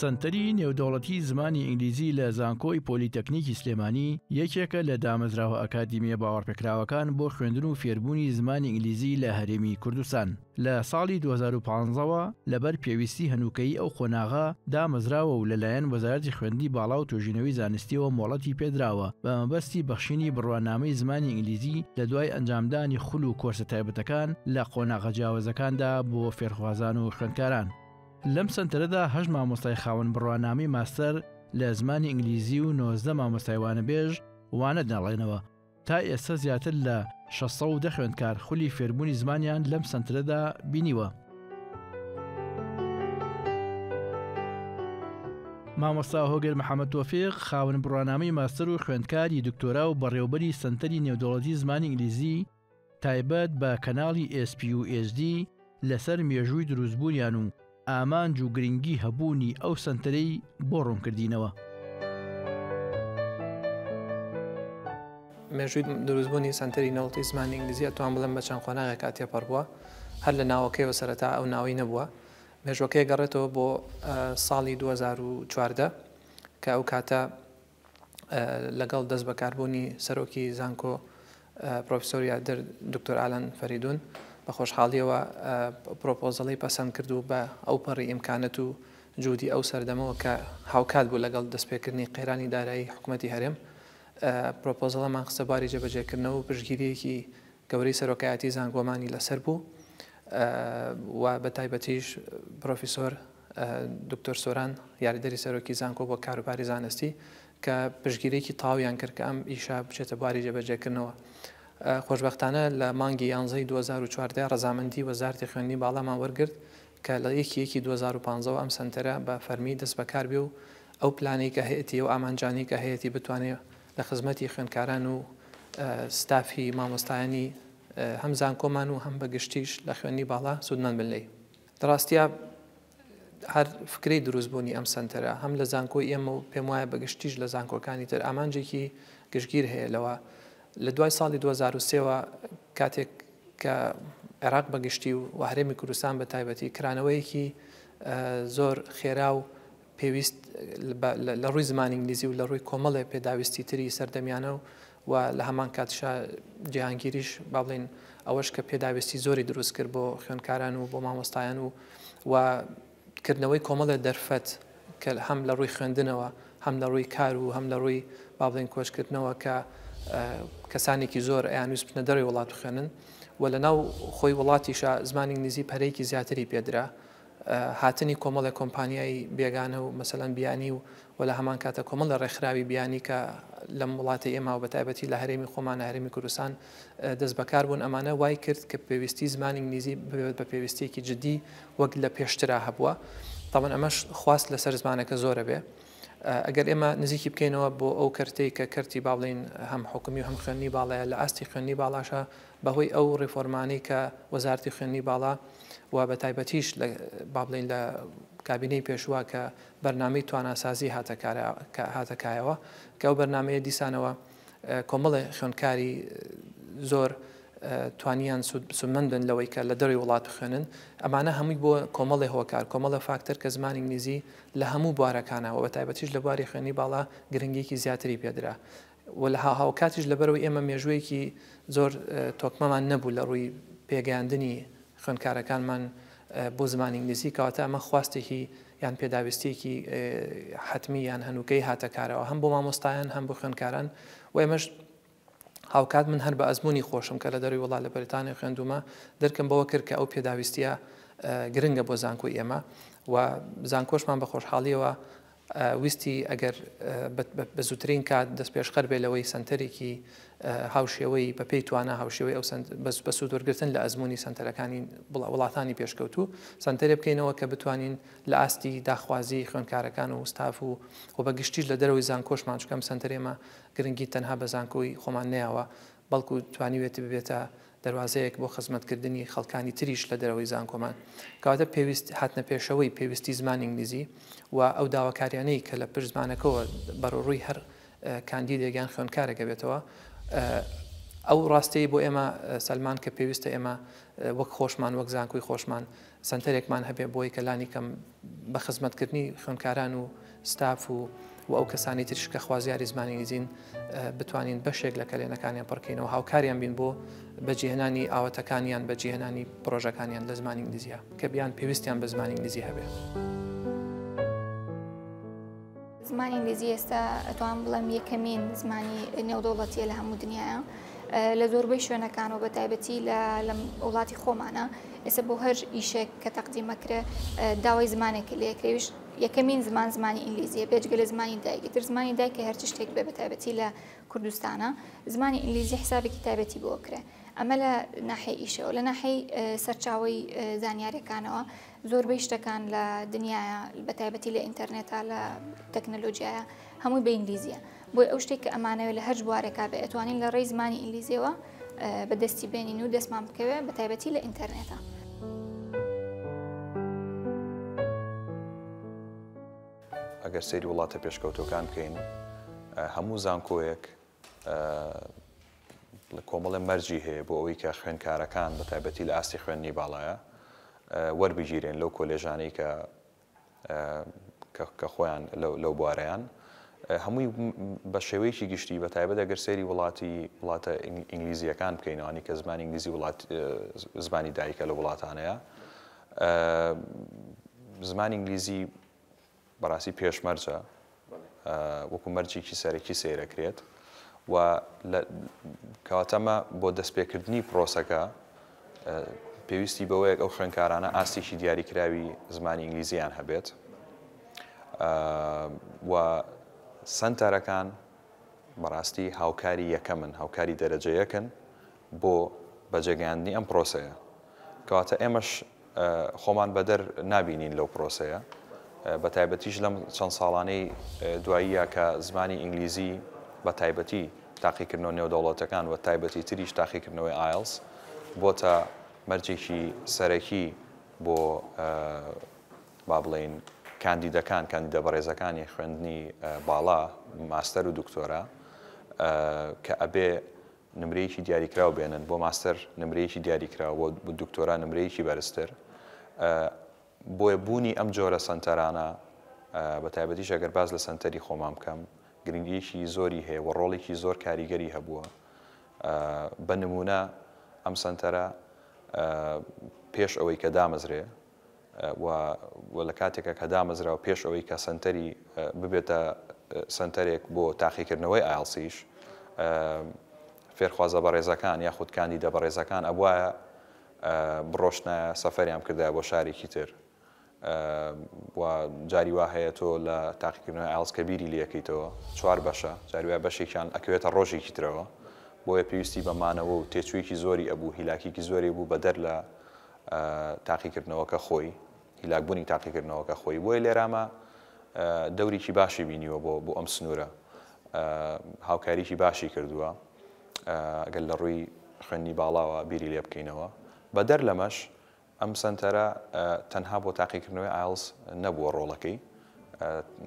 سەنتەری نێودەوڵەتی زمانی ئینگلیزی لە زانکۆی پۆلیتەکنیکی سلێمانی یەکێکە لە دامەزراوە ئەکادیمییە باوەڕپێکراوەکان بۆ خوێندن و فێربوونی زمانی ئینگلیزی لە هەرێمی کوردستان. لە ساڵی 2015 وە لەبەر پێویستی هەنووکەیی ئەو قۆناغە دامەزراوە و لەلایەن وەزارەتی خوێندنی باڵا و توێژینەوەی زانستییەوە مۆڵەتی پێدراوە بە مەبەستی بەخشینی بڕوانامەی زمانی ئینگلیزی لە دوای ئەنجامدانی خول و کۆرسە تایبەتەکان لە قۆناغە جیاوازەکاندا بۆ فێرخوازان و خوێندکاران. لەم سەنتەرەدا هەشت مامۆستای خاوەن بڕوانامەی ماستەر لە زمانی ئینگلیزی و 19 مامۆستای وانەبێژ وانە دەڵێنەوە. تا ئێستا زیاتر لە 610 خوێندکار خولی فێربوونی زمانیان لەم سەنتەرەدا بینیوە. مامۆستا هۆگر محەمەد تۆفیق خاوەن بڕوانامەی ماستەر و خوێندکاری دکتۆرا و بەڕێوەبەری سەنتەری نێودەوڵەتی زمانی ئینگلیزی تایبەت بە کەناڵی SPUHD لەسەر مێژووی دروستبوونیان و ئامانج و گرنگی هەبوونی ئەو سەنتەرەی بۆ ڕوونکردینەوە. مێژووی دروستبوونی سەنتەری نەوڵتی زمانی ئینگلیزی ئەتوان بڵێم بە چەند قۆناغێکا تێپەڕ بووە، هەر لە ناوەکەیەوە سەرەتا ئەو ناوەی نەبووە، مێژووەکەی گەڕێتەوە بۆ ساڵی 2014 کە ئەو کاتە لەگەڵ دەستبەکاربوونی سەرۆکی زانکۆ پرۆفیسۆر یادر دکتۆر ئالان فەریدون بە خۆشحاڵیەوە پرۆپۆزەڵی پەسەند کرد و بە ئەوپەڕی ئیمکانەت و جودی ئەو سەردەمەوە کە هاوکات بوو لەگەڵ دەستپێکردنی قەیرانی دارایی حکومەتی هەرێم پرۆپۆزەڵەمان خستە بواری جێبەجێکردنەوە و پشتگیرییەکی گەورەی سەرۆکایەتی زانکۆمانی لەسەر بوو و بە تایبەتیش پرۆفیسۆر دکتۆر سۆران یاریدەری سەرۆکی زانکۆ بۆ کاروباری زانستی کە پشتگیریەکی تەواویان کرد کە ئەم ئیشە بچێتە بواری جێبەجێکردنەوە. خۆشبەختانە لە مانگی یانزەی 2014 ڕەزامەندی وەزارەتی خوێندنی باڵامان وەرگرت کە لە یەکی یەکی 2015 وە ئەم سەنتەرە بە فەرمی دەست بەکار بێ و ئەو پلانەی کە هەیەتی ئەو ئامانجانەی کە هەیەتی بتوانێ لە خزمەتی خوێندکاران و ستافی مامۆستایانی هەم زانکۆمان و هەم بە گشتیش لە خوێندنی باڵا سوودمەند بن لێی. لە ڕاستیا هەر فکرەی دروستبوونی ئەم سەنتەرە هەم لە زانکۆی ئێمە و پێم وایە بە گشتیش لە زانکۆکانی تر ئامانجێکی گشتگیر هەیە لەوە لە دوای ساڵی 2003 وە کاتێک کە عێراق بە گشتی و هەرێمی کوردستان بە تایبەتی کرانەوەیەکی زۆر خێرا و پێویست لە ڕووی زمانی ئینگلیزی و لە ڕووی کۆمەڵێ پێداویستی تری سەردەمیانە و و لە هەمان کاتیشا جیهانگیریش با بڵێین ئەوەش کە پێداویستی زۆری دروست کرد بۆ خوێندکاران و بۆ مامۆستایان و و کردنەوەی کۆمەڵێ دەرفەت کە هەم لە ڕووی خوێندنەوە هەم لە ڕووی کار و هەم لە ڕووی با بڵێین کۆچکردنەوە کە کەسانێکی زۆر ئەیانویست بچنە دەرەوەی وڵات بخوێنن و لە ناو خۆی وڵاتیشا زمانی ئینگلیزی پەرەیەکی زیاتری پێدرا هاتنی کۆمەڵێک کۆمپانیای بێگانە و مەسەلەن بیانی و و لە هەمان کاتە کۆمەڵێ ڕێکخراوی بیانی کە لەم وڵاتەی ئێمە و بەتایبەتی لە هەرێمی خۆمان لە هەرێمی کوردستان دەست بەکار بوون ئەمانە وای کرد کە پێویستی زمانی ئینگلیزی ببێت بە پێویستیەکی جدی وەک لە پێشترا هەبووە تاوان ئەمەش خواست لەسەر زمانەکە زۆرە بێ ئەگەر ئێمە نزیکی بکەینەوە بۆ ئەو کەرتەی کە کەرتی با بڵێین هەم حکومی و هەم خوێندنی باڵایە لە ئاستی خوێندنی باڵاشە بەهۆی ئەو ڕیفۆرمانەی کە وەزارەتی خوێندنی باڵا و بە تایبەتیش لە با بڵێین لە کابینەی پێشووە کە بەرنامەی تواناسازی هاتە هاتە کایەوە کە ئەو بەرنامەیە دیسانەوە کۆمەڵێ خوێندکاری زۆر توانیان سوودمەند بن لەوەی کە لە دەروی وڵات بخوێنن ئەمانە هەمووی بۆ کۆمەڵێ هۆکار کۆمەڵە فاکتەر کە زمانی ئینگلیزی لە هەموو بوارەکانەوە بە تایبەتیش لە بواری خوێندنی باڵا گرنگیکی زیاتری پێدرا و لە هاوکاتیش لەبەرئەوەی ئێمە مێژوویەکی زۆر تۆکمەمان نەبوو لە ڕووی پێگەیاندنی خوێندکارەکانمان بۆ زمانی ئینگلیزی، کەواتە ئەمە خواستێکی یان پێداویستییەکی حەتمی یان هەنووکەی هاتە کارەوە هەم بۆ مامۆستایان هەم بۆ خوێندکاران و ئێمەش هاوکات من هەر بە ئەزموونی خۆشم کە لە دەروی وڵات لە بەریتانیا خوێندوومە دەرکم بەوە کرد کە ئەو پێداویستییە گرنگە بۆ زانکۆی ئێمە و زانکۆشمان بە خۆشحاڵیەوە ویستی ئەگەر بە زووترین کات دەستپێشخەر بێت لەوەی سەنتەرێکی هاوشێوەی بەپێی توانا هاوشێوەی ئەو بە سوودوەرگرتن لە ئەزموونی سەنتەرەکانی وڵاتانی پێشکەوتوو سەنتەرێ بکەینەوە کە بتوانین لە ئاستی داخوازی خوێندکارەکان و ستاف و و بە گشتیش لە دەرەوەی زانکۆشمان چونکە ئەم سەنتەرەی ئێمە گرنگی تەنها بە زانکۆی خۆمان نەیاوە بەڵکو توانیوێتی ببێتە دەروازەیەک بۆ خزمەتکردنی خەڵکانی تریش لە دەرەوەی زانکۆمان. کەواتە پێویست هاتنەپێشەوەی پێویستی زمانی ئینگلیزی و ئەو داواکاریانەی کە لە پشت زمانەکەوە بەرەوڕووی هەر کاندیدێک یان خوێندکارێک ئەبێتەوە. ئەو ڕاستیەی بۆ ئێمە سەلماند کە پێویستە ئێمە وەک خۆشمان وەک زانکۆی خۆشمان سەنتەرێکمان هەبێ بۆی کە لانی کەم بە خزمەتکردنی خوێندکاران و ستاف و و ئەو کەسانی تریش کە خوازیاری زمانی ئینگلیزین بتوانین بەشێک لە کەلێنەکانیان پڕکەینەوە هاوکاریان بین بۆ بەجێهێنانی ئاواتەکانیان بەجێهێنانی پرۆژەکانیان لە زمانی ئینگلیزیە کە بیان پێویستیان بە زمانی ئینگلیزی هەبێ. زمانی ئینگلیزی ئێستا ئەتوانم بڵێم یەکەمین زمانی نێودەوڵەتیە لە هەموو دنیاە لە زۆربەی شوێنەکان و بە تایبەتی لە وڵاتی خۆمانە ئێستا بۆ هەر ئیشێک کە تەقدیمەکرێ داوای زمانێک لێکرێویش یەکەمین زمان زمانی ئینگلیزیە بێجگە لە زمانی دایکی تر زمانی دایکە هەرچی شتێک بێ بە تایبەتی لە کوردستانە زمانی ئینگلیزی حسابێکی تایبەتی بۆ کرێ ئەمە لە ناحەی ئیشەوە لە ناحەی سەرچاوەی زانیارەکانەوە زۆربەی شتەکان لە دنیاە بە تایبەتی لە ئینتەرنێتا لە تەکنەلۆژیایە هەمووی بە ئینگلیزیە بۆی ئەو شتێک کە ئەمانەوێت لە هەر بوارێکا بێ ئەتوانین لە ڕێی زمانی ئینگلیزیەوە بەدەستی بێنین و دەستمان بکەوێ بە تایبەتی لە ئینتەرنێتا. ئەگەر سەیری وڵاتە پێشکەوتووەکان بکەین هەموو زانکۆیەک کۆمەڵێ مەرجی هەیە بۆ ئەوەی کە خوێندکارەکان بە تایبەتی لە ئاستی خوێندنی باڵایە وەربگیرێن لەو کۆلێژانەی کە کە خۆیان لەو بوارەیان هەمووی بە شێوەیەکی گشتی بە تایبەت ئەگەر سەیری وڵاتی وڵاتە ئینگلیزیەکان بکەینەوەنی کە زمانی ئینگلیزی وڵات زمانی دایکە لە وڵاتانەیە زمانی ئینگلیزی بەڕاستی پێشمەرجە وەکو مەرجێکی سەرەکی سەیرەکرێت و کەواتە ئەمە بۆ دەستپێکردنی پرۆسەکە پێویستی بەوەیە ئەو خوێندکارانە ئاستێکی دیاریکراوی زمانی ئینگلیزیان هەبێت و سەنتەرەکان بەڕاستی هاوکاری یەکەمن هاوکاری دەرەجە یەکن بۆ بەجێگەیاندنی ئەم پرۆسەیە کەواتە ئێمەش خۆمان بەدەر نابینین لەو پرۆسەیە، بەتایبەتیش لەم چەند ساڵانەی دواییە کە زمانی ئینگلیزی بە تایبەتی تاقیکردنەوە نێودەوڵەتەکان و تایبەتی تریش تاقیکردنەوەی ئایڵس بۆتە مەرجێکی سەرەکی بۆ با بڵێین کاندیدەکان، کاندیدە بەڕێزەکانی خوێندنی باڵا، ماستەر و دکتۆرا کە ئەبێ نمرەیەکی دیاریکراو بێنن، بۆ ماستەر نمرەیەکی دیاریکراو، بۆ دکتۆرا نمرەیەکی بەرزتر. بۆیە بوونی ئەم جۆرە سەنتەرانە، بە تایبەتیش ئەگەر باس لە سەنتەری خۆمان بکەم، گرنگییەکی زۆری هەیە و ڕۆڵێکی زۆر کاریگەری هەبووە. بە نموونە ئەم سەنتەرە پێش ئەوەی کە دامەزرێ، و و لە کاتێکا کە دامەزرا و پێش ئەوەی کە سەنتەری ببێتە سەنتەرێک بۆ تاقیکردنەوەی ئایڵسیش فێرخوازە بەڕێزەکان یاخود کاندیدە بەڕێزەکان ئەبوایە بڕۆشتنایە سەفەریان بکردایە بۆ شارێکی تر و جاری وا هەیە تۆ لە تاقیکردنەوەی ئایڵس کە بیری لەکەیتەوە چوار بەشە جاری وایە بەشێکیان ئەکەوێتە ڕۆژێکی ترەوە بۆیە پێویستی بە مانەوە و تێچوویەکی زۆری ئەبوو هیلاکیکی زۆری بوو بەدەر لە تاقیکردنەوەکە خۆی، هیلاکبوونی تاقیکردنەوەکە خۆی، بۆیە لێرامە دەورێکی باشی بینیوە بۆ بۆ ئەم سنوورە، هاوکاریی باشی کردووە گەر لە ڕووی خوێندنی باڵاوە بیری لێ بکەینەوە. بەدەر لەمەش ئەم سەنتەرە تەنها بۆ تاقیکردنەوەی ئایڵس نەبووە ڕۆڵەکەی،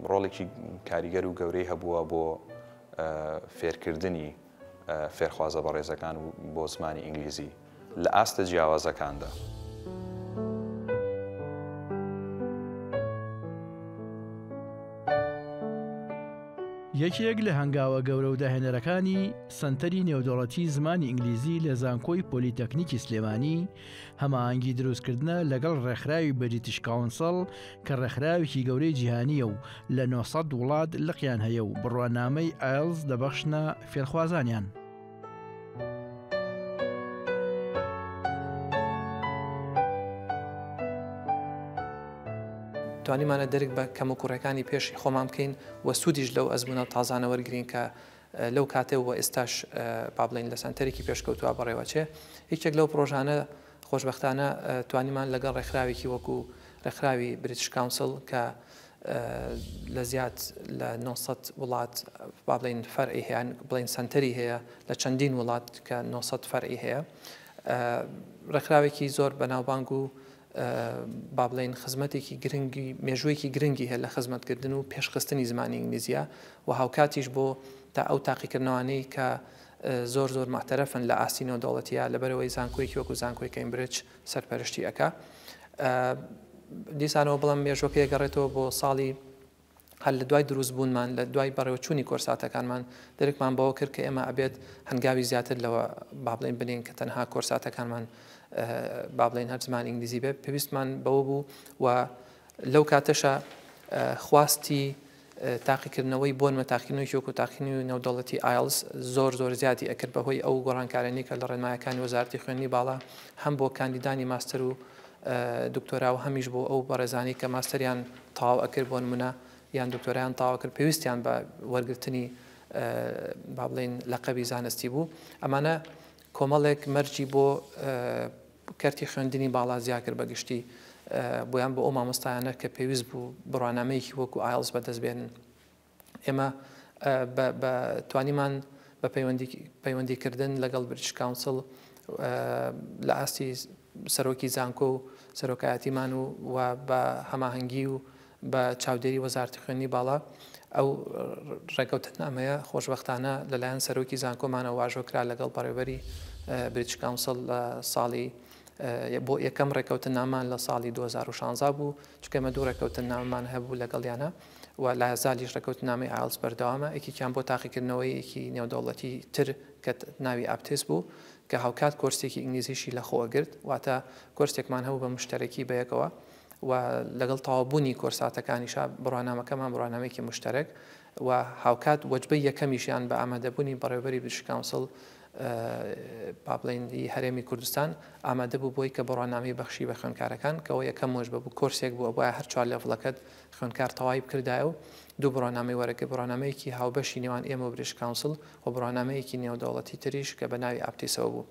ڕۆڵێکی کاریگەر و گەورەی هەبووە بۆ فێرکردنی فێرخوازە بەڕێزەکان بۆ زمانی ئینگلیزی. لە ئاستە جیاوازەکاندا. یەکێک لە هەنگاوە گەورە و داهێنەرەکانی سەنتەری نێودەوڵەتی زمانی ئینگلیزی لە زانکۆی پۆلیتەکنیکی سلێمانی، هەماهەنگی دروستکردنە لەگەڵ ڕێکخراوی بریتش کاونسڵ کە ڕێکخراوێکی گەورەی جیهانییە و لە 900 وڵات لقیان هەیە و بڕوانامەی ئایڵس دەبەخشنە فێرخوازانیان. توانیمانە دەرک بە کەموکوڕیەکانی پێشی خۆمان بکەین و سوودیش لەو ئەزموونە تازانە وەرگین کە لەو کاتێ و ئێستاش با بڵێین لە سەنتەرێکی پێشکەوتووە بەڕێوەچێ. یەکێک لەو پڕۆژانە خۆشبەختانە توانیمان لەگەڵ ڕێکخراوێکی وەکو ڕێکخراوی بریتش کاونسڵ کە لە زیاد لە 900 وڵات با بڵێین فەرعی هەیە بڵێین سەنتەری هەیە لە چەندین وڵات کە 900 فەرعی هەیە ڕێکخراوێکی زۆر بەناوبانگ و با بڵێین خزمەتێکی گرنگی مێژوویەکی گرنگی هەیە لە خزمەتکردن و پێشخستنی زمانی ئینگلیزیە و هاوکاتیش بۆ تا ئەو تاقیکردنەوانەی کە زۆر زۆر موعتەرەفن لە ئاستی نێودەوڵەتییا لەبەرئەوەی زانکۆیەکی وەکو زانکۆی کەیمبرج سەرپەرشتی ئەکا. دیسانەوە بڵێم مێژوەکەی ئەگەڕێتەوە بۆ ساڵی هەر لە دوای دروست بوونمان لە دوای بەڕێوەچوونی کۆرساتەکانمان درکمان بەوە کرد کە ئێمە ئەبێت هەنگاوی زیاتر لەوە با بڵێین بنێین کە تەنها کۆرساتەکانمان با بڵێین هەر زمانی ئینگلیزی بێت پێویستمان بەوە بوو و لەو کاتەشا خواستی تاقیکردنەوەی بۆنمە تاقیکردنەوەی وەکو تاقیکردنەوەی نێودەوڵەتی ئایڵس زۆر زۆر زیادی ئەکرد بەهۆی ئەو گۆڕانکاریانەی کە لە ڕێنمایەکانی وەزارەتی خوێندنی باڵا هەم بۆ کاندیدانی ماستەر و دکتۆرا و هەمیش بۆ ئەو بەڕێزانەی کە ماستەریان تەواو ئەکرد بۆ نمونە یان دکتۆرایان تەواو کرد پێویستیان بە وەرگرتنی با بڵێین لەقەبی زانستی بوو ئەمانە کۆمەڵێک مەرجی بۆ کەرتی خوێندنی باڵا زیا کرد بە گشتی بۆیان بۆ ئەو مامۆستایانە کە پێویست بوو بڕوانامەیەکی وەکو ئایڵس بەدەست بێنن ئێمە بە توانیمان بە پەیوەندیکردن لەگەڵ بریتش کاونسڵ لە ئاستی سەرۆکی زانکۆ و سەرۆکایەتیمان و و بە هەماهەنگی و بە چاودێری وەزارەتی خوێندنی باڵا ئەو ڕێکەوتنامەیە خۆشبەختانە لەلایەن سەرۆکی زانکۆمانەوە واژۆ کرا لەگەڵ بەڕێوەبەری بریتش کاونسڵ لە ساڵی بۆ یەکەم ڕێکەوتننامان لە ساڵی 2016 بوو چونکە ئێمە دوو ڕێکەوتننامەمان هەبوو لەگەڵیانە و لایەزالیش ڕێکەوتننامەی ئایڵس بەردەوامە یەکێکیان بۆ تاقیکردنەوەیەکی نێودەوڵەتی تر کە ناوی ئاپتێس بوو کە هاوکات کۆرسێکی ئینگلیزیشی لەخۆ ئەگرت واتە کۆرسێکمان هەبوو بە مشتەرەکی بەیەکەوە و لەگەڵ تەواوبوونی کۆرساتەکانیشا بڕوانامەکەمان بڕوانامەیەکی مشتەرەک و هاوکات وەجبەی یەکەمیشیان بە ئامادەبوونی بەڕێوەبەری بریتش کاونسڵ با بڵێین ی هەرێمی کوردستان ئامادە بوو بۆی کە بڕوانامەی بەخشی بە خوێندکارەکان کە ئەوە یەکەم وەجبە بوو کۆرسێک بوو ئەبوایە هەر چوار level ەکەت خوێندکار تەواوی بکردایە و دوو بڕوانامەی وەرەگرت بڕوانامەیەکی هاوبەشی نێوان ئێمە و بریتش کاونسڵ و بڕوانامەیەکی نێودەوڵەتی تریش کە بە ناوی ئاپتیسەوە بوو.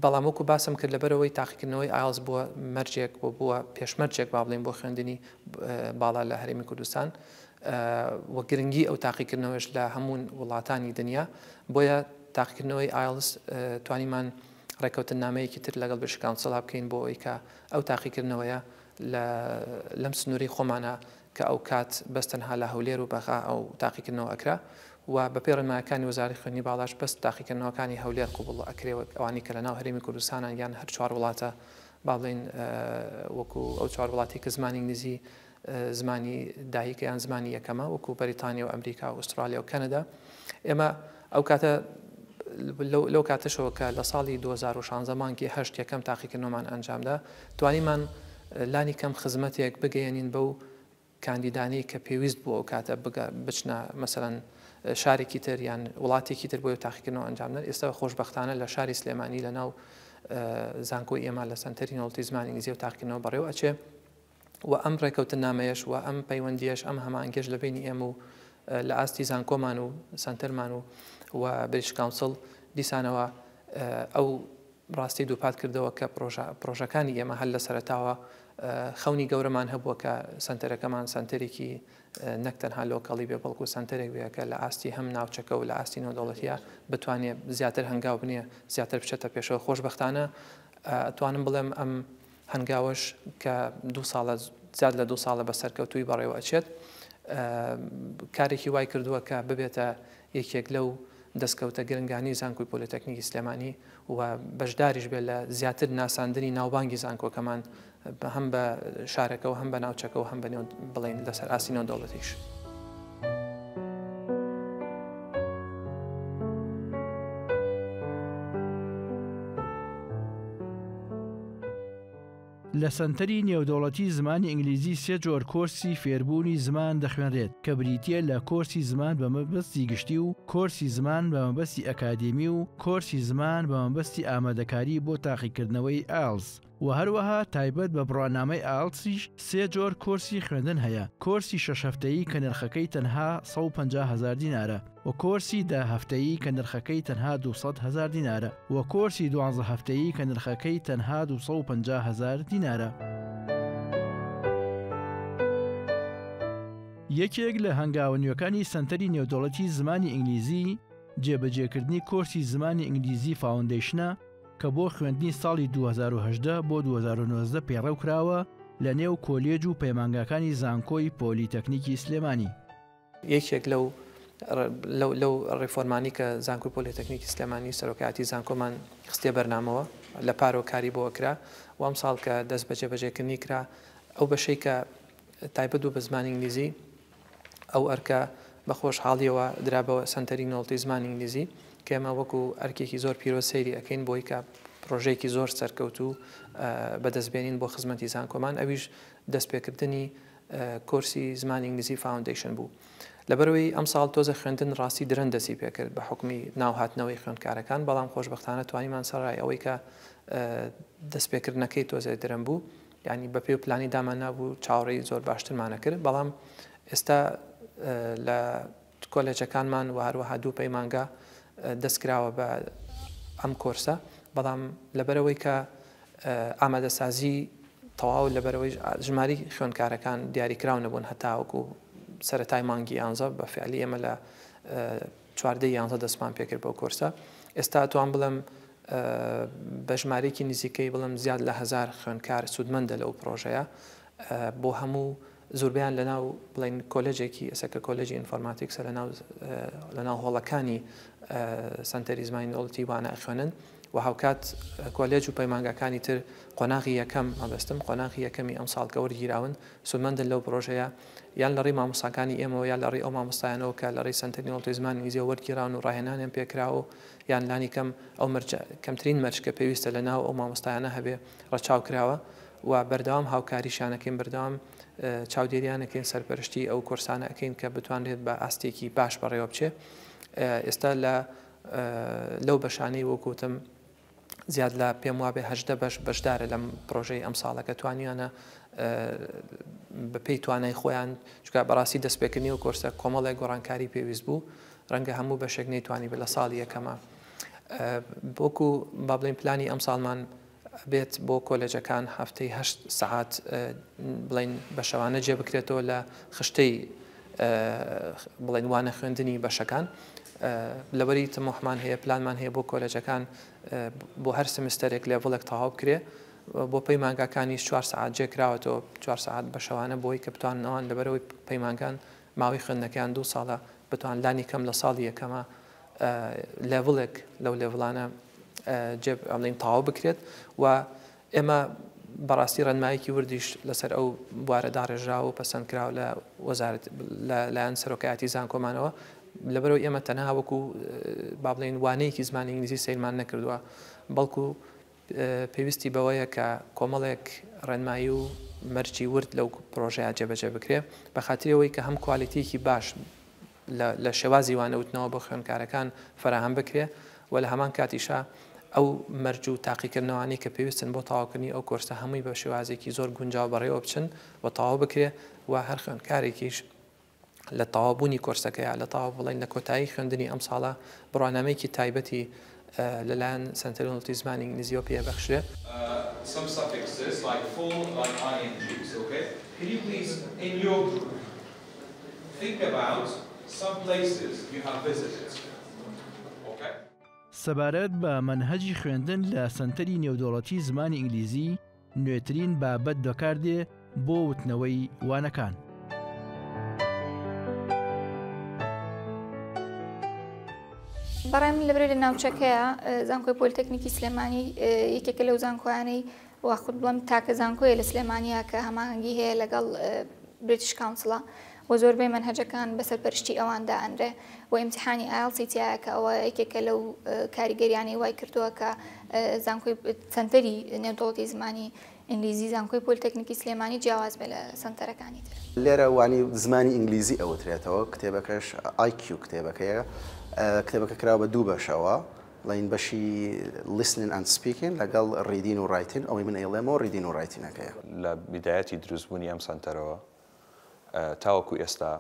بەڵام وەکو باسم کرد لەبەرئەوەی تاقیکردنەوەی ئایڵس بووە مەرجێک و بووە پێشمەرجێک با بڵێین بۆ خوێندنی باڵا لە هەرێمی کوردستان و گرنگی ئەو تاقیکردنەوەش لە هەموو وڵاتانی دنیا بۆیە تاقیکردنەوەی ئایڵس توانیمان ڕێککەوتننامەیەکی تر لەگەڵ بریتش کاونسڵا بکەین بۆ ئەوەی کە ئەو تاقیکردنەوەیە لەم سنووری خۆمانە کە ئەوکات بەس تەنها لە هەولێر و بەغا ئەو تاقیکردنەوە ئەکرا و بەپێی ڕێنمایەکانی وەزارەتی خوێندنی باڵاش بەس تاقیکردنەوەکانی هەولێر قبوڵ ئەکرێ وەک ئەوانەی کە لەناو هەرێمی کوردستانن یان هەر چوار وڵاتە با بڵێین وەکو ئەو چوار وڵاتی کە زمانی ئینگلیزی زمانی دایکە یان زمانی یەکەمە وەکو بەریتانیا و ئەمریکا و ئوسترالیا و کەنەدا ئێمە ئەو کاتە لەو کاتەشەوە کە لە ساڵی 2016 مانگی هەشت یەکەم تاقیکردنەوەمان ئەنجامدا توانیمان لانی کەم خزمەتێک بگەیەنین بەو کاندیدانەی کە پێویست بوو ئەو کاتە بچنە مەسەلەن شارێکی تر یان وڵاتێکی تر بۆی تاقیکردنەوە ئەنجام بدەن ئێستا خۆشبەختانە لە شاری سلێمانی لە ناو زانکۆی ئێمە لە سەنتەری نۆڵتی زمانی ئینگلیزی و تاقیکردنەوە بەڕێوە ئەچێ و ئەم ڕێکەوتننامەیەش و ئەم پەیوەندیەش ئەم هەماهەنگیەش لە بینی ئێمە و لە ئاستی زانکۆمان و سەنتەرمان و و بریتش کاونسڵ دیسانەوە ئەو ڕاستی دووپات کردەوە کە پرۆژە پرۆژەکانی ئێمە هەر لە سەرەتاوە خەونی گەورەمان هەبووە کە سەنتەرەکەمان سەنتەرێکی نەک تەنها local ی بێ بەڵکو سەنتەرێک بێ کە لە ئاستی هەم ناوچەکە و لە ئاستی نێودەوڵەتیە بتوانێ زیاتر هەنگاو بنێ زیاتر بچێتە پێشەوە خۆشبەختانە ئەتوانم بڵێم ئەم هەنگاوەش کە دوو ساڵە زیاد لە دوو ساڵە بە سەرکەوتووی بەڕێوە ئەچێت کارێکی وای کردووە کە ببێتە یەکێک لەو دەستکەوتە گرنگانەی زانکۆی پۆلیتەکنیکی سلێمانی و بەشداریش بێت لە زیاتر ناساندنی ناوبانگی زانکۆکەمان هەم بە شارەکە و هەم بە ناوچەکە و هەم بە نێو بڵێین لەسەر ئاستی نێودەوڵەتیش. لە سەنتەری نێودەوڵەتی زمانی ئینگلیزی سێ جۆر کۆرسی فێربوونی زمان دەخوێنرێت کە بریتییە لە کۆرسی زمان بە مەبەستی گشتی و کۆرسی زمان بە مەبەستی ئەکادیمی و کۆرسی زمان بە مەبەستی ئامادەکاری بۆ تاقیکردنەوەی ئایڵس و هەروەها تایبەت بە بڕوانامەی ئایڵتسیش سێ جۆر کۆرسی خوێندن هەیە کۆرسی شەش هەفتەیی کە نرخەکەی تەنها 150 هەزار دینارە. و کۆرسی دە هەفتەیی کە نرخەکەی تەنها 200 هەزار دینارە و کۆرسی دوانزە هەفتەیی کە نرخەکەی تەنها 250 هەزار دینارە. یەکێک لە هەنگاوە نوێکانی سەنتەری نێودەوڵەتی زمانی ئینگلیزی، جێبەجێکردنی کۆرسی زمانی ئینگلیزی foundation ە کە بۆ خوێندنی ساڵی 2018 بۆ 2019 پەیڕەو کراوە لە نێو کۆلێج و پەیمانگاکانی زانکۆی پۆلیتەکنیکی سلێمانی. یەکێک لەو لەو ڕیفۆرمانی کە زانکۆی پۆلیتەکنیکی سلێمانی سەرۆکایەتی زانکۆمان خستیە بەرنامەوە لە پارەوە کاری بۆ کرا و ئەمساڵ کە دەست بە جێبەجێکردنی کرا ئەو بەشەی کە تایبەت بوو بە زمانی ئینگلیزی ئەو ئەرکە بە خۆشحاڵیەوە درا بە سەنتەری نۆڵتی زمانی ئینگلیزی کە ئێمە وەکو ئەرکێکی زۆر پیرۆز سەیری ئەکەین بۆی کە پرۆژەیەکی زۆر سەرکەوتوو بەدەست بێنین بۆ خزمەتی زانکۆمان ئەویش دەستپێکردنی کۆرسی زمانی ئینگلیزی foundation بوو. لەبەرئەوەی ئەمساڵ تۆزە خوێندن ڕاستی درەنگ دەستی پێکرد بە حوکمی ناو هاتنەوەی خوێندکارەکان بەڵام خۆشبەختانە توانیمان سەرای ئەوەی کە دەستپێکردنەکەی تۆزێ درەنگ بوو یانی بە پێی پلانی دامان نابوو چاوەڕێی زۆر باشترمان ئەکرد بەڵام ئێستا لە کۆلێجەکانمان و هەروەها دوو پەیمانگا دەست کراوە بە ئەم کۆرسە بەڵام لەبەرئەوەی کە ئامادەسازی تەواو لەبەرئەوەی ژماری خوێندکارەکان دیاریکراو نەبوون هەتاوەکو سەرەتای مانگی یانزە بە فعلی ئێمە لە چواردەی یانزە دەستمان پێکرد بەو کۆرسە ئێستا توان بڵێم بە ژمارەیەکی نزیکەی بڵێم زیاد لە هەزار خوێندکار سوودمەندە لەو پرۆژەیە بۆ هەموو زۆربەیان لەناو بڵێن کۆلێجێکی ئێستا کە کۆلێجی ئینفۆرماتیکسە لەناو لەناو هۆڵەکانی سەنتەری زمانی دەوڵەتی وانە ئەخوێنن و هاوکات کۆلێج و پەیمانگاکانی تر قۆناغی یەکەم مەبەستم قۆناغی یەکەمی ئەمساڵ کە وەرگیراون سوودمەندن لەو پرۆژەیە یان لە ڕێی مامۆستاکانی ئێمەوە یان لە ڕێی ئەو مامۆستایانەوە کە لە ڕێی سەنتەری نەوڵەتی زمانی ئینگلیزیەوە وەرگیراون و ڕاهێنانیان پێکراوە و یان لانی کەم ئەو مەرجە کەمترین مەرج کە پێویستە لە ناو ئەو مامۆستایانە هەبێ ڕەچاو کراوە و بەردەوام هاوکاریشیان ئەکەین بەردەوام چاودێریان ئەکەین سەرپەرشتی ئەو کۆرسانە ئەکەین کە بتوانرێت بە ئاستێکی باش بەڕێوە بچێ ئێستا لە لەو بەشانەی وەک وتم زیاد لە پێم وابێ 18 بەش بەشدارە لەم پرۆژەی ئەم ساڵەکە توانیانە بە پێی توانای خۆیان چکە بەڕاستی دەستپێکردنی و کۆرسە کۆمەڵێک گۆڕانکاری پێویست بوو ڕەنگە هەموو بەشێک نەیتوانی بە لە ساڵی یەکەمە وەکو با بڵێین پلانی ئەم ساڵمان بێت بۆ کۆلێجەکان هەفتەی هەشت سەعات بڵێین بە شەوانە جێ بکرێتەوە لە خشتەی بڵێن وانە خوێندنی بەشەکان لەوەری تموحمان هەیە پلانمان هەیە بۆ کۆلێجەکان بۆ هەر سمستەرێک level ێک تەواو بکرێ بۆ پەیمانگاکانیش چوار سەعات جێ کراوەتەوە چوار سەعات بە شەوانە بۆی کە بتوانن ئەوان لەبەرەوەی پەیمانگان ماوەی خوێندنەکەیان دوو ساڵە بتوان لانی کەم لە ساڵی یەکەمە level ێک لەو level انە جێ ئەڵین تەواو بکرێت و ئێمە بەڕاستی ڕێنمایەکی وردیش لەسەر ئەو بوارە داڕێژراوە و پەسەندکراوە لە وەزارەت لە لایەن سەرۆکایەتی زانکۆمانەوە لەبەرەوەی ئێمە تەنها وەکو با بڵێین وانەیەکی زمانی ئینگلیزی سەیرمان نەکردووە بەڵکو پێویستی بەوەیە کە کۆمەڵێک ڕێنمایی و مەرجی ورد لەو پرۆژەیە جێبەجێ بکرێ بە خاتری ئەوەی کە هەم quality یەکی باش لە شێوازی وانەوتنەوە بۆ خوێندکارەکان فەراهەم بکرێ و لە هەمان کاتیشا ئەو مەرج و تاقیکردنەوانەی کە پێویستن بۆ تەواوکردنی ئەو کۆرسە هەمووی بە شێوازێکی زۆر گونجاو بەڕێوە بچن و تەواو بکرێ و هەر خوێندکارێکیش لە تەواوبوونی کۆرسەکەیا لە تەواو بڵێن لە کۆتایی خوێندنی ئەم ساڵە بڕوانامەیەکی تایبەتی لەلایەن سەنتەری نەوڵەتی زمانی ئینگلیزیەوە پێ بەخشرێ. Some suffixes like full like ings okay can you please in your group think about some places you have visited okay. سەبارەت بە مەنهەجی خوێندن لە سەنتەری نێودەوڵەتی زمانی ئینگلیزی نوێترین بابەت بەکاردێ بۆ وتنەوەی وانەکان. بەڕای من لەبەرئەوەی لە ناوچەکەیە زانکۆی پۆلیتەکنیکی سلێمانی یەکێکە لەو زانکۆیانەی واخود بڵێم تاکە زانکۆیە لە سلێمانیا کە هەماهەنگی هەیە لەگەڵ British Council ە و زۆربەی مەنهەجەکان بە سەرپەرشتی ئەوان دائەنرێ و ئیمتیحانی IELTS ی تیایە کە ئەوە یەکێکە لەو کاریگەریانەی وای کردووە کە زانکۆی سەنتەری نێودەوڵەتی زمانی ئینگلیزی زانکۆی پۆلیتەکنیکی سلێمانی جیاواز بێ لە سەنتەرەکانی تر. لێرە وانەی زمانی ئینگلیزی ئەوترێتەوە، کتێبەکەش IQ کتێبەکەیە، کتێبەکە کراوە بە دوو بەشەوە، بڵێین بەشی Listening and Speaking لەگەڵ Reading و Writing، ئەوەی من ئەیڵێمەوە Reading و Writing ەکەیە. لە بیدایەتی دروستبوونی ئەم سەنتەرەوە تاوەکو ئێستا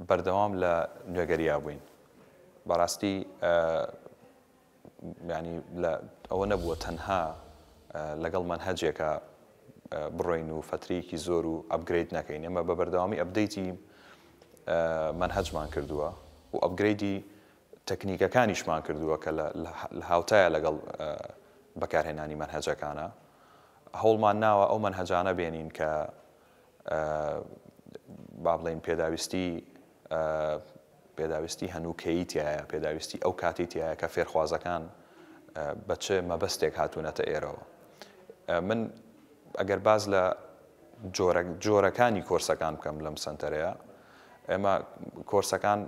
بەردەوام لە نوێگەریا بووین، بەڕاستی یانی لە ئەوە نەبووە تەنها لەگەڵ مەنهەجێکا بڕۆین و فەترەیەکی زۆر و upgrade نەکەین، ئێمە بە بەردەوامی update ی مەنهەجمان کردووە و upgrade ی تەکنیکەکانیشمان کردووە کە لە هاوتایە لەگەڵ بەکارهێنانی مەنهەجەکانە. هەوڵمان ناوە ئەو مەنهەجانە بێنین کە با بڵێین پێداویستی. پێداویستی هەنووکەیی تیایە، پێداویستی ئەو کاتەی تیایە کە فێرخوازەکان بە چ مەبەستێک هاتوونەتە ئێرەوە. من ئەگەر باس لە جۆرەکانی کۆرسەکان بکەم لەم سەنتەرەیە، ئێمە کۆرسەکان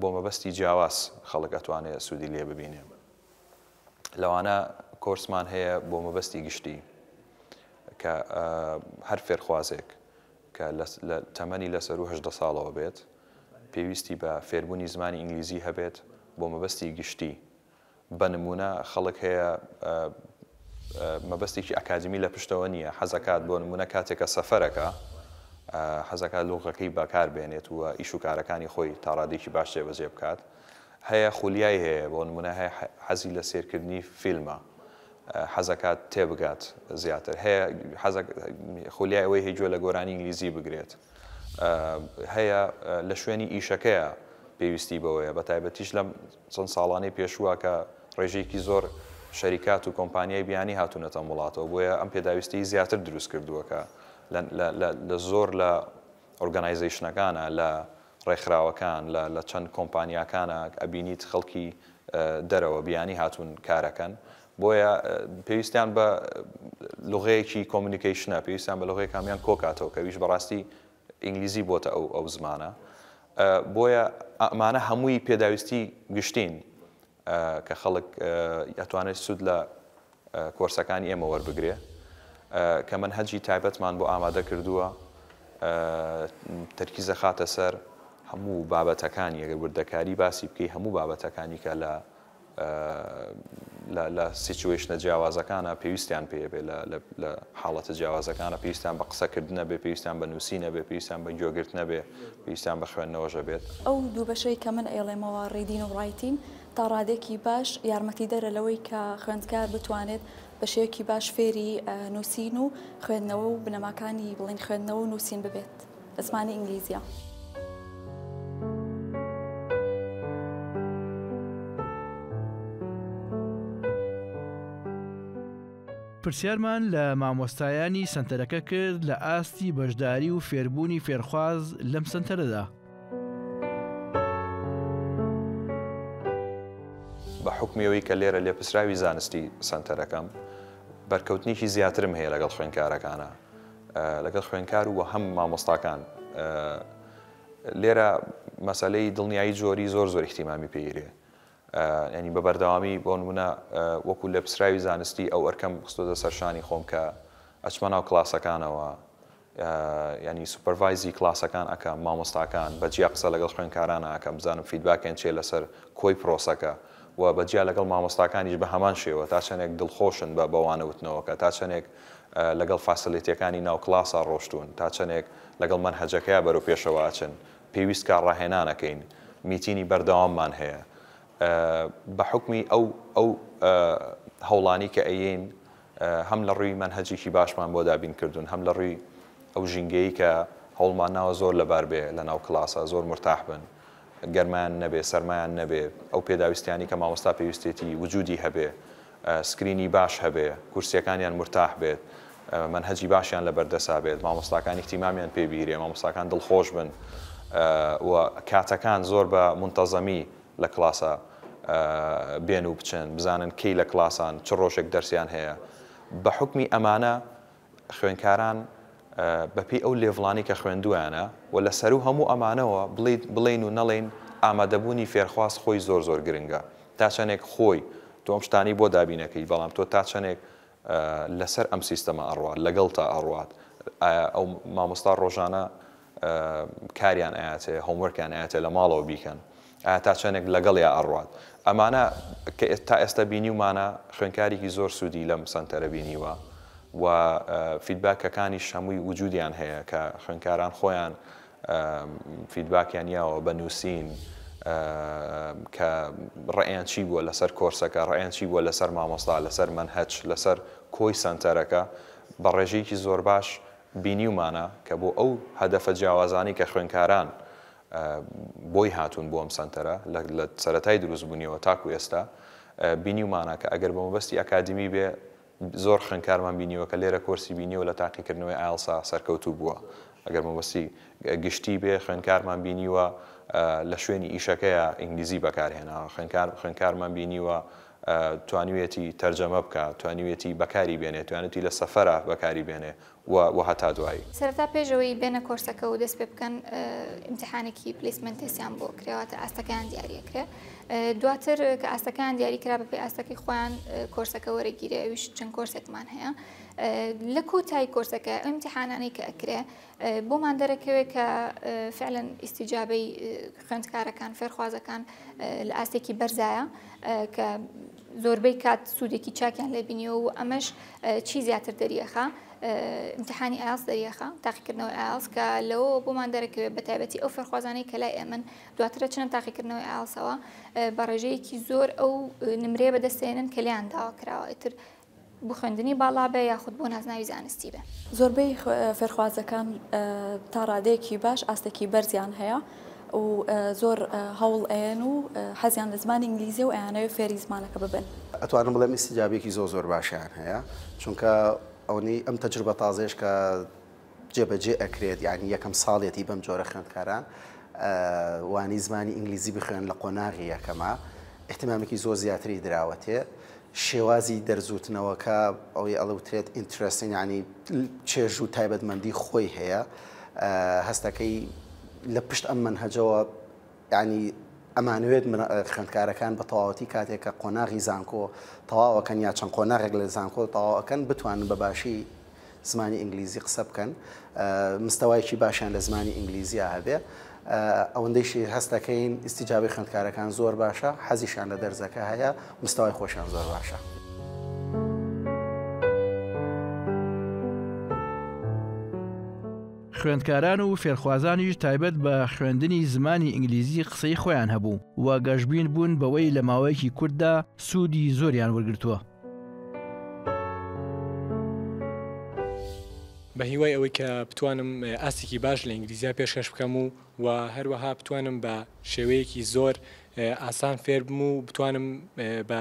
بۆ مەبەستی جیاواز خەڵک ئەتوانێ سوودی لێ ببینێ. لەوانە کۆرسمان هەیە بۆ مەبەستی گشتی کە هەر فێرخوازێک کە لە تەمەنی لە سەروو 18 ساڵەوە بێت پێویستی بە فێربوونی زمانی ئینگلیزی هەبێت بۆ مەبەستی گشتی بە نموونە خەڵک هەیە مەبەستێکی ئەکادیمی لە پشتەوە نییە حەزەکات بۆ نموونە کاتێک کە سەفەرەکە حەزەکات لوغەکەی بەکار بێنێت و ئیش و کارەکانی خۆی تا ڕادەیەکی باش جێبەجێ بکات هەیە خولیای هەیە بۆ نموونە هەیە حەزی لە سێرکردنی فیلمە حەزەکات تێبگات زیاتر هەیە خولیای ئەوەی هەیە گوێ لە گۆرانی ئینگلیزی بگرێت هەیە لە شوێنی ئیشەکەیە پێویستی بەوەیە بە تایبەتیش لەم چەند ساڵانەی پێشووە کە ڕێژەیەکی زۆر شەریکات و کۆمپانیای بیانی هاتوونەتە ئەم وڵاتەوە بۆیە ئەم پێداویستی زیاتر دروست کردووە کە لە زۆر لە organization ەکانە لە ڕێکخراوەکان لە لە چەند کۆمپانیاکانە ئەبینیت خەڵکی دەرەوە بیانی هاتوون کارەکەن بۆیە پێویستیان بە لغەیەکی communication ە پێویستیان بە لغەیەک هەمیان کۆکاتەوە کە ئەویش بەڕاستی ئینگلیزی بۆتە ئەو ئەو زمانە بۆیە ئەمانە هەمووی پێداویستی گشتین کە خەڵک ئەتوانێت سوود لە کۆرسەکانی ئێمە وەربگرێ کە مەنهەجی تایبەتمان بۆ ئامادە کردووە تەرکیز دەخاتە سەر هەموو بابەتەکانی ئەگەر وردەکاری باسی بکەی هەموو بابەتەکانی کە لە لە situation ە جیاوازەکانە پێویستیان پێ بێ لە حاڵەتە جیاوازەکانە پێویستیان بە قسەکردنە بێ پێویستیان بە نووسینە بێ پێویستیان بە گوێگرتنە بێ پێویستیان بە خوێندنەوەشە بێت. ئەو دوو بەشەی کە من ئەیڵێمەوە reading و writing تا ڕادەیەکی باش یارمەتیدەرە لەوەی کە خوێندکار بتوانێت بە شێوەیەکی باش فێری نووسین و خوێندنەوە و بنەماکانی بڵێین خوێندنەوە و نووسین ببێت لە زمانی ئینگلیزیا. پرسیارمان لە مامۆستایانی سەنتەرەکە کرد لە ئاستی بەشداری و فێربوونی فێرخواز لەم سەنتەرەدا. بە حوکمی ئەوەی کە لێرە لێپرسراوی زانستی سەنتەرەکەم، بەرکەوتنێکی زیاترم هەیە لەگەڵ خوێندکارەکانە، لەگەڵ خوێندکار و هەم مامۆستاکان. لێرە مەسەلەی دڵنیایی جۆری زۆر زۆر ئیهتیمامی پێیرێ. یانی بە بەردەوامی بۆ نمونە وەکو لێپرسراوی زانستی ئەو ئەرکەم خستۆتە سەر شانی خۆم کە ئەچمە ناو کڵاسەکانەوە، یانی supervise ی کڵاسەکان ئەکەم، مامۆستاکان، بە جیا قسە لەگەڵ خوێندکارانا ئەکەم بزانم feedback یان چیە لەسەر کۆی پرۆسەکە و بە جیا لەگەڵ مامۆستاکانیش بە هەمان شێوە تا چەنێک دڵخۆشن بە بە وانە وتنەوەکە، تا چەنێک لەگەڵ facility ەکانی ناو کڵاسا ڕۆشتوون، تا چەنێک لەگەڵ مەنهەجەکەیا بەرەو پێشەوە ئەچن، پێویست کا ڕاهێنان ئەکەین، meeting ی بەردەواممان هەیە. بە حوکمی ئەو ئەو هەوڵانەی کە ئەیەین هەم لە ڕووی مەنهەجێکی باشمان بۆ دابین کردوون، هەم لە ڕووی ئەو ژینگەیەی کە هەوڵمان ناوە زۆر لەبار بێ لە ناو کڵاسا زۆر مورتاح بن، گەرمایان نەبێ، سەرمایان نەبێ، ئەو پێداویستیانەی کە مامۆستا پێویستێتی وجوودی هەبێ، screen ی باش هەبێ، کورسییەکانیان مورتاح بێت، مەنهەجی باشیان لە بەردەسا بێت، مامۆستاکان ئیهتیمامیان پێ بیرێ، مامۆستاکان دڵخۆش بن و کاتەکان زۆر بە مونتەزەمی لە کڵاسا بێن و بچن، بزانن کەی لە کڵاسان، چ ڕۆژێک دەرسیان هەیە. بە حوکمی ئەمانە خوێنکاران بە پێی ئەو level انەی کە خوێندوویانە و لە سەروو هەموو ئەمانەوە بڵێیت بڵێین و نەڵێین ئامادەبوونی فێرخواز خۆی زۆر زۆر گرنگە. تا چەنێک خۆی تۆ ئەم شتانەی بۆ دابینەکەی بەڵام تۆ تا چەنێک لەسەر ئەم سیستەمە ئەڕوات لەگەڵتا ئەڕوات ئایا ئەو مامۆستا ڕۆژانە کاریان ئەیاتێ homework یان ئەیاتێ لە ماڵەوە بیکەن ئایا تا چەندێک لەگەڵیا ئەڕوات ئەمانە کە تا ئێستا بینیومانە خوێنکارێکی زۆر سوودی لەم سەنتەرە بینیوە و feedback ەکانیش هەمووی وجودیان هەیە کە خوێنکاران خۆیان feedback یان یاوە بە نووسین کە ڕەئیان چی بووە لەسەر کۆرسەکە، ڕەئیان چی بووە لەسەر مامۆستا، لەسەر مەنهەج، لەسەر کۆی سەنتەرەکە، بە ڕێژەیەکی زۆر باش بینیومانە کە بۆ ئەو هەدەفە جیاوازانەی کە خوێندکاران بۆی هاتوون بۆ ئەم سەنتەرە لە سەرەتای دروستبوونیەوە تاکو ئێستا بینیومانە کە ئەگەر بە مەبەستی ئەکادیمی بێ زۆر خوێندکارمان بینیوە کە لێرە کۆرسی بینیوە لە تاقیکردنەوەی ئایڵسا سەرکەوتوو بووە. ئەگەر مەبەستی گشتی بێ خوێندکارمان بینیوە لە شوێنی ئیشەکەیا ئینگلیزی بەکارهێناوە، خوێندکار خوێندکارمان بینیوە توانیویەتی تەرجەمە بکا، توانیویەتی بەکاری بێنێ، توانیویەتی لە سەفەرا بەکاری بێنێ و و هەتا دوایی. سەرەتا پێش ئەوەی بێنە کۆرسەکە و دەست پێ بکەن ئیمتیحانێکی placement test یان بۆ ئەکرێ واتە ئاستەکەیان دیاری ئەکرێ دواتر کە ئاستەکەیان دیاری کرا بەپێی ئاستەکەی خۆیان کۆرسەکە وەرەگیرێ ئەویش چەند کۆرسێکمان هەیە لە کۆتایی کۆرسەکە ئەو ئیمتیحانانەی کە ئەکرێ بۆمان دەرەکەوێت کە فعلەن ئیستیجابەی خوێندکارەکان فێرخوازەکان لە ئاستێکی بەرزایە کە زۆربەی کات سوودێکی چاکیان لێ بینیوە و ئەمەش چی زیاتر دەریەخا امتحانی ئایڵس دەریەخا تاقیکردنەوەی ئایڵس کە لەوە بۆمان دەرەکەوێت بە تایبەتی ئەو فێرخوازانەی کە لای ئێمن دواتر چنە تاقیکردنەوەی ئایڵسەوە بە ڕێژەیەکی زۆر ئەو نمرەیە بەدەستێنن کە لێیان داوا کراوە ئیتر بۆ خوێندنی باڵا بێ یاخود بۆ نازناوی زانستی بێ. زۆربەی فێرخوازەکان تا ڕادەیەکی باش ئاستێکی بەرزیان هەیە و زۆر هەوڵ ئەیەن و حەزیان لە زمانی ئینگلیزیە و ئەیانەوێ فێری زمانەکە ببن. ئەتوانم بڵێم ئیستیجابێکی زۆر زۆر باشیان هەیە چونکە ئەوەنەی ئەم تەجروبە تازەیەش کە جێبەجێ ئەکرێت یانی یەکەم ساڵیەتی بەم جۆرە خوێندکاران وانەی زمانی ئینگلیزی بخوێن لە قۆناغی یەکەما ئیهتیمامێکی زۆر زیاتری دراوەتێ شێوازی دەرزوتنەوەکە ئەوەی ئەڵوترێت interesting یانی چێژ و تایبەتمەندی خۆی هەیە هەستەکەی لە پشت ئەم مەنهەجەوە یانی ئەمانەوێت خوێندکارەکان بە تەواوەتی کاتێک کە قۆناغی زانکۆ تەواوەکەن یا چەند قۆناغێک لە زانکۆ تەواوەکەن بتوانن بە باشی زمانی ئینگلیزی قسە بکەن مستەوایەکی باشیان لە زمانی ئینگلیزیا هەبێ ئەوەندەیشی هەست دەکەین ئیستیجابەی خوێندکارەکان زۆر باشە حەزیشیان لە دەرزەکە هەیە مستەوای خۆشیان زۆر باشە. خوێندکاران و فێرخوازانیش تایبەت بە خوێندنی زمانی ئینگلیزی قسەی خۆیان هەبوو و گەشبین بوون بەوەی لە ماوەیەکی کورتدا سوودی زۆریان وەرگرتووە. بە هیوای ئەوەی کە بتوانم ئاستێکی باش لە ئینگلیزیا پێشکەش بکەم و و هەروەها بتوانم بە شێوەیەکی زۆر ئاسان فێربم و بتوانم بە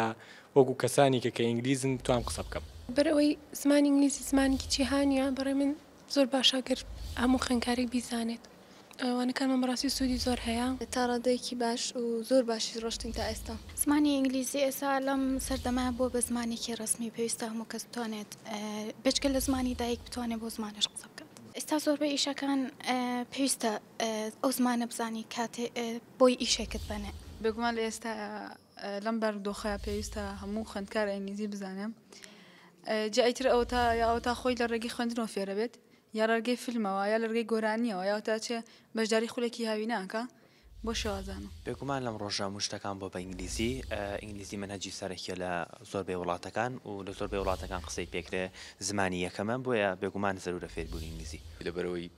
وەکو کەسانی کە کە ئینگلیزن بتوانم قسە بکەم. لەبەر ئەوەی زمانی ئینگلیزی زمانێکی جیهانییە، بەڕای من زۆر باشە گەر هەموو خوێندکارێک بیزانێت. وانەکانمان بەڕاستی سوودی زۆر هەیە. تا ڕادەیەکی باش و زۆر باشیش ڕۆشتین تا ئێستا. زمانی ئینگلیزی ئێستا لەم سەردەمە بووە بە زمانێکی ڕەسمی پێویستە هەموو کەس بتوانێت بێجگە لە زمانی دایک بتوانێت بەو زمانەش قسە بکات. ئێستا زۆربەی ئیشەکان پێویستە ئەو زمانە بزانی کاتێ بۆی ئیشێکت بەنێ. بێگومان لە ئێستایا لەم بارودۆخەیا پێویستە هەموو خوێندکار ئینگلیزی بزانێ جا ئیتر ئەوەتا یا ئەوەتا خۆی لە ڕێگەی خوێندنەوە فێرەبێت یا لە ڕێگەی فیلمەوە یا لە ڕێگەی گۆرانیەوە یا ئەوەتا چێ بەشداری خولێکی هاوینە ئەکا بۆ شێوازانە. بێگومان لەم ڕۆژە هەموو شتەکان بۆ بە ئینگلیزی، ئینگلیزی مەنهەجی سەرەکیە لە زۆربەی وڵاتەکان و لە زۆربەی وڵاتەکان قسەی پێکرێ زمانی یەکەمە بۆیە بێگومان زەرورە فێربوونی ئینگلیزی. لەبەرئەوەی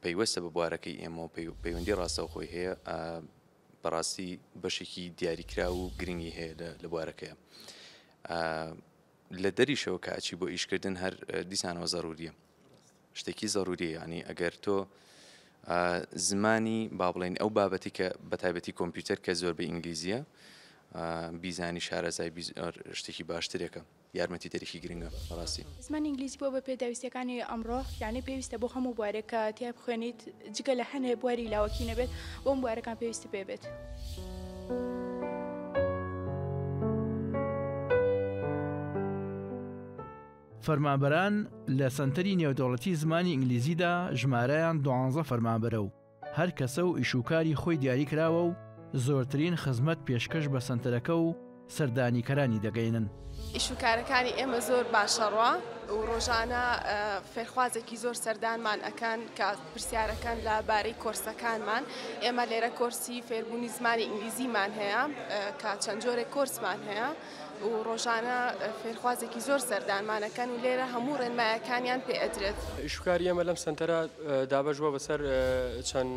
پەیوەستە بە بوارەکەی ئێمەوە پەیوەندی ڕاستەوخۆی هەیە بەڕاستی بەشێکی دیاریکراو و گرنگی هەیە لە بوارەکەیە. لە دەریشەوە کە ئەچی بۆ ئیشکردن هەر دیسانەوە زەروریە شتێکی زەروریە یعنی ئەگەر تۆ زمانی با بڵێن ئەو بابەتی کە بە تایبەتی کۆمپیوتەر کە زۆر بە ئینگلیزیە بیزانی شارەزای شتێکی باشترێکە یارمەتی دەرێکی گرنگە بەڕاستی. زمانی ئینگلیزی بووە بە پێداویستیەکانی ئەمڕۆ یانی پێویستە بۆ هەموو بوارێک کە تیا بخوێنیت جگە لە هەنێ بواری لاوەکی نەبێت بۆ هەموو بوارەکان پێویستی پێ بێت. فەرمانبەران لە سەنتەری نێودەوڵەتی زمانی ئینگلیزیدا ژمارەیان دوانزە فەرمانبەرە و هەر کەسە و ئیشوکاری خۆی دیاریکراوە و زۆرترین خزمەت پێشکەش بە سەنتەرەکە و سەردانیکەرانی دەگەینن. ئیشوکارەکانی ئێمە زۆر باشەڕە و ڕۆژانە فێرخوازێکی زۆر سەردانمان ئەکەن کە پرسیارەکەن لە بارەی کۆرسەکانمان. ئێمە لێرە کۆرسی فێربوونی زمانی ئینگلیزیمان هەیە کە چەند جۆرێک کۆرسمان هەیە و ڕۆژانە فێرخوازێکی زۆر سەردانمان ئەکەن و لێرە هەموو ڕێنمایەکانیان پێ ئەدرێت. ئیشوکاری ئێمە لەم سەنتەرە دابەش بووە بەسەر چەند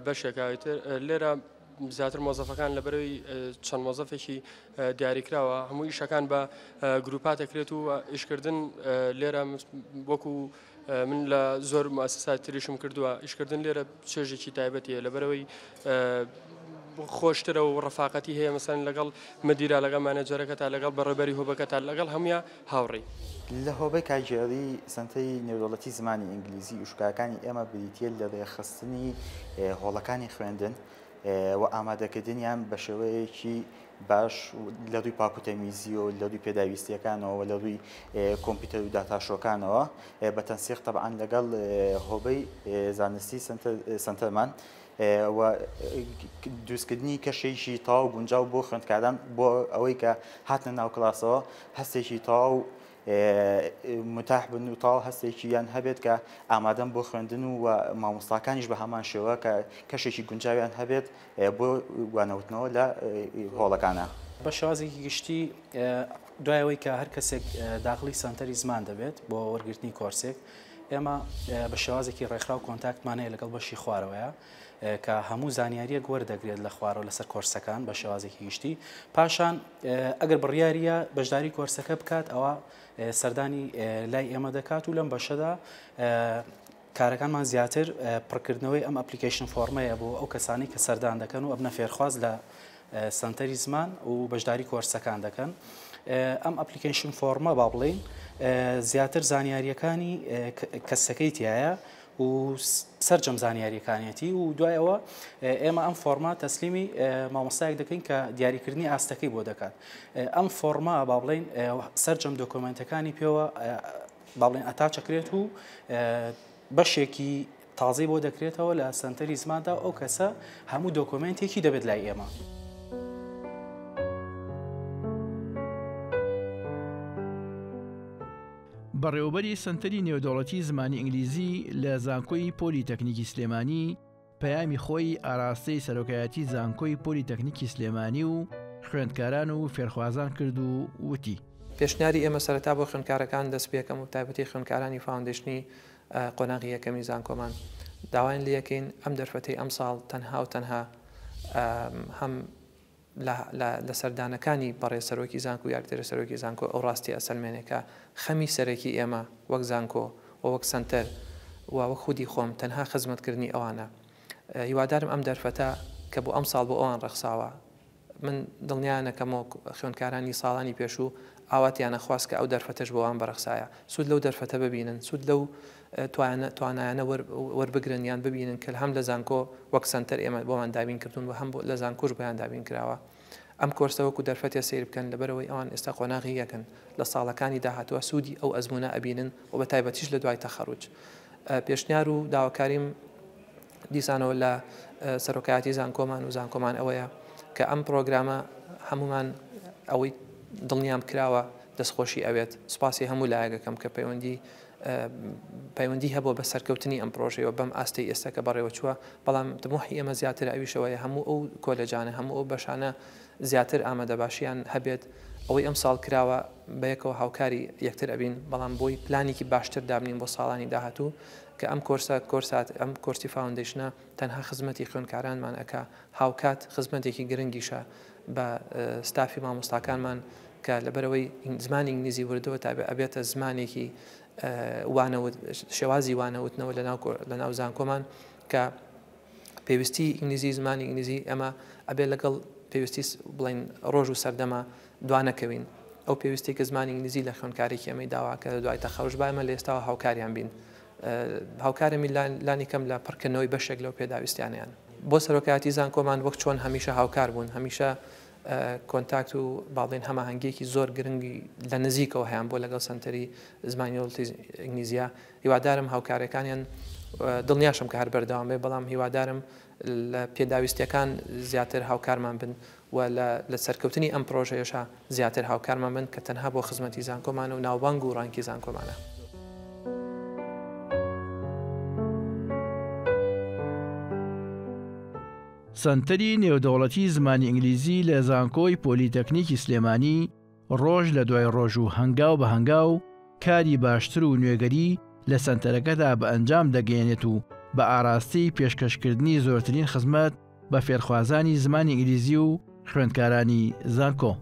بەشێکا ئیتر لێرە زیاتر مۆزەفەکان لەبەرەوەی چەند مۆزەفێکی دیاریکراوە هەموو ئیشەکان بە گروپات دەکرێت و ئیشکردن لێرە وەکو من لە زۆر موسسات تریشم کردووە ئیشکردن لێرە چێژێکی تایبەتیە لەبەرەوەی خۆشترە و ڕەفاقەتی هەیە مەسەن لەگەڵ مدیرا لەگەڵ مانەجەرەکە تا لەگەڵ بەڕێبەری هۆبەکە تا لەگەڵ هەموویا هاوڕێی. لە هۆبەی کارگێڕی سەنتەری نێودەوڵەتی زمانی ئینگلیزی ئیشوکارەکانی ئێمە بریتییە لە رێکخستنی هۆڵەکانی خوێندن و ئامادەکردنیان بە شێوەیەکی باش لە ڕووی پاک و تەمیزیەوە لە ڕووی پێداویستیەکانەوە لە ڕووی کۆمپیوتەر و داتاشۆکانەوە بە تەنسیق تەبعەن لەگەڵ هۆبەی زانستی سەنتەرمان و دروستکردنی کەشێکی تەواو گونجاو بۆ خوێندکاران بۆ ئەوەی کە هاتنە ناو کلاسەوە هەستێکی تەواو متاح بن و تەواو هەستێکیان هەبێت کە ئامادەن بۆ خوێندن و مامۆستاکانیش بە هەمان شێوە کە کەشێکی گونجاویان هەبێت بۆ وانەوتنەوە لە هۆڵەکانە. بە شێوازێکی گشتی دوای ئەوەی کە هەر کەسێک داخڵی سەنتەری زمان دەبێت بۆ وەرگرتنی کۆرسێک ئێمە بە شێوازێکی ڕێکخراو contact مان هەیە لەگەڵ بەشی خوارەوەیە کە هەموو زانیاریەک وەردەگرێت لە خوارەوە لەسەر کۆرسەکان بە شێوازێکی گشتی پاشان ئەگەر بڕیاریە بەشداری کۆرسەکە بکات ئەوە سەردانی لای ئێمە دەکات و لەم بەشەدا کارەکانمان زیاتر پڕکردنەوەی ئەم application form ەیە بۆ ئەو کەسانی کە سەردان دەکەن و ئەبنە فێرخواز لە سەنتەری زمان و بەشداری کۆرسەکان دەکەن ئەم application form ە با بڵین زیاتر زانیاریەکانی کەسەکەی تایە و سەرجەم زانیاریەکانیەتی و دوای ئەوە ئێمە ئەم فۆرمە تەسلیمی مامۆستایەک دەکەین کە دیاریکردنی ئاستەکەی بۆ دەکات ئەم فۆرمە با بڵین سەرجەم دۆکۆمنتەکانی پێوە با بڵێن attach ئەکرێت و بەشێکی تازەی بۆ دەکرێتەوە لە سەنتەری زماندا ئەو کەسە هەموو دۆکۆمنتێکی دەبێت لای ئێمە. بەڕێوەبەری سەنتەری نێودەوڵەتی زمانی ئینگلیزی لە زانکۆی پۆلی تەکنیکی سلێمانی پەیامی خۆی ئاراستەی سەرۆکایەتی زانکۆی پۆلی تەکنیکی سلێمانی و خوێندکاران و فێرخوازان کرد و وتی. پێشنیاری ئێمە سەرەتا بۆ خوێندکارەکان دەست پێکەم و تایبەتی خوێندکارانی foundation ی قۆناغی یەکەمی زانکۆمان داوایان لێکەین ئەم دەرفەتەی ئەمساڵ تەنها و تەنها هەم لە سەردانەکانی بەڕێز سەرۆکی زانکۆ و یاریدەری سەرۆکی زانکۆ ئەو ڕاستیە ئەسەلمێنێ کە خەمی سەرەکی ئێمە وەک زانکۆ و وەک سەنتەر و وەک خودی خۆم تەنها خزمەتکردنی ئەوانە. هیوادارم ئەم دەرفەتە کە بۆ ئەمساڵ بۆ ئەوان ڕەخساوە من دڵنیانەکەمەوە خوێندکارانی ساڵانی پێشوو ئاواتیان ئەخواست کە ئەو دەرفەتەش بۆ ئەوان بڕەخسایە سوود لەو دەرفەتە ببینن سوود لەو توانایانە وەربگرن یان ببینن کە هەم لە زانکۆ وەک سەنتەر ئێمە بۆمان دابین کردوون و هەم لە زانکۆش بۆیان دابین کراوە ئەم کۆرسە وەکو دەرفەتێ سەیر بکەن لەبەرئەوەی ئەوان ئێستا قۆناغی یەکن لە ساڵەکانی داهاتووە سوودی ئەو ئەزموونە ئەبینن و بە تایبەتیش لە دوای تەخەروج پێشنیار و داواکاریم دیسانەوە لە سەرۆکایەتی زانکۆمان و زانکۆمان ئەوەیە کە ئەم پرۆگرامە هەمومان ئەوەی دڵنیام کراوە دەستخۆشی ئەوێت سوپاسی هەموو لایەکەکەم کە پەیوەندی پەیوەندی هەبووە بە سەرکەوتنی ئەم پرۆژەیەوە بەم ئاستەی ئێستا کە بەڕێوەچووە، بەڵام تموحی ئێمە زیاترە ئەویش ئەوەیە هەموو ئەو کۆلێجانە هەموو ئەو بەشانە زیاتر ئامادەباشیان هەبێت، ئەوەی ئەمساڵ کراوە بەیەکەوە هاوکاری یەکتر ئەبین، بەڵام بۆی پلانێکی باشتر دابنین بۆ ساڵانی داهاتوو کە ئەم کۆرسە کۆرسات ئەم کۆرسی foundation ە تەنها خزمەتی خوێندکارانمان ئەکا هاوکات خزمەتێکی گرنگیشە بە ستافی مامۆستاکانمان کە لەبەرئەوەی زمانی ئینگلیزی وردەوە تا ئەبێتە زمانێکی وانەوت شێوازی وانەوتنەوە لەناو لەناو زانکۆمان کە پێویستی ئینگلیزی زمانی ئینگلیزی ئەمە ئەبێ لەگەڵ پێویستی بڵین ڕۆژ و سەردەمە دوانەکەوین ئەو پێویستی کە زمانی ئینگلیزی لە خوێندکارێکی ئەمەی داوا کە دوای تەخەروج با ئێمە لە ئێستاوە هاوکاریان بین هاوکارمی لانی کەم لە پڕکردنەوەی بەشێک لەو پێداویستیانیان بۆ سەرۆکایەتی زانکۆمان وەک چۆن هەمیشە هاوکار بوون هەمیشە contact و با بڵێین هەماهەنگییەکی زۆر گرنگی لە نزیکەوە هەیان بووە لەگەڵ سەنتەری زمانی وڵاتی ئینگلیزیا هیوادارم هاوکاریەکانیان دڵنیاشم کە هەر بەردەوام بێ بەڵام هیوادارم لە پێداویستیەکان زیاتر هاوکارمان بن و لە سەرکەوتنی ئەم پرۆژەیەشا زیاتر هاوکارمان بن کە تەنها بۆ خزمەتی زانکۆمانە و ناوبانگ و ڕانکی زانکۆمانە. سەنتەری نێودەوڵەتی زمانی ئینگلیزی لە زانکۆی پۆلیتەکنیکی سلێمانی ڕۆژ لە دوای ڕۆژ و هەنگاو بە هەنگاو کاری باشتر و نوێگەری لە سەنتەرەکەدا بە ئەنجام دەگەیەنێت و بە ئاراستەی پێشکەشکردنی زۆرترین خزمەت بە فێرخوازانی زمانی ئینگلیزی و خوێندکارانی زانکۆ.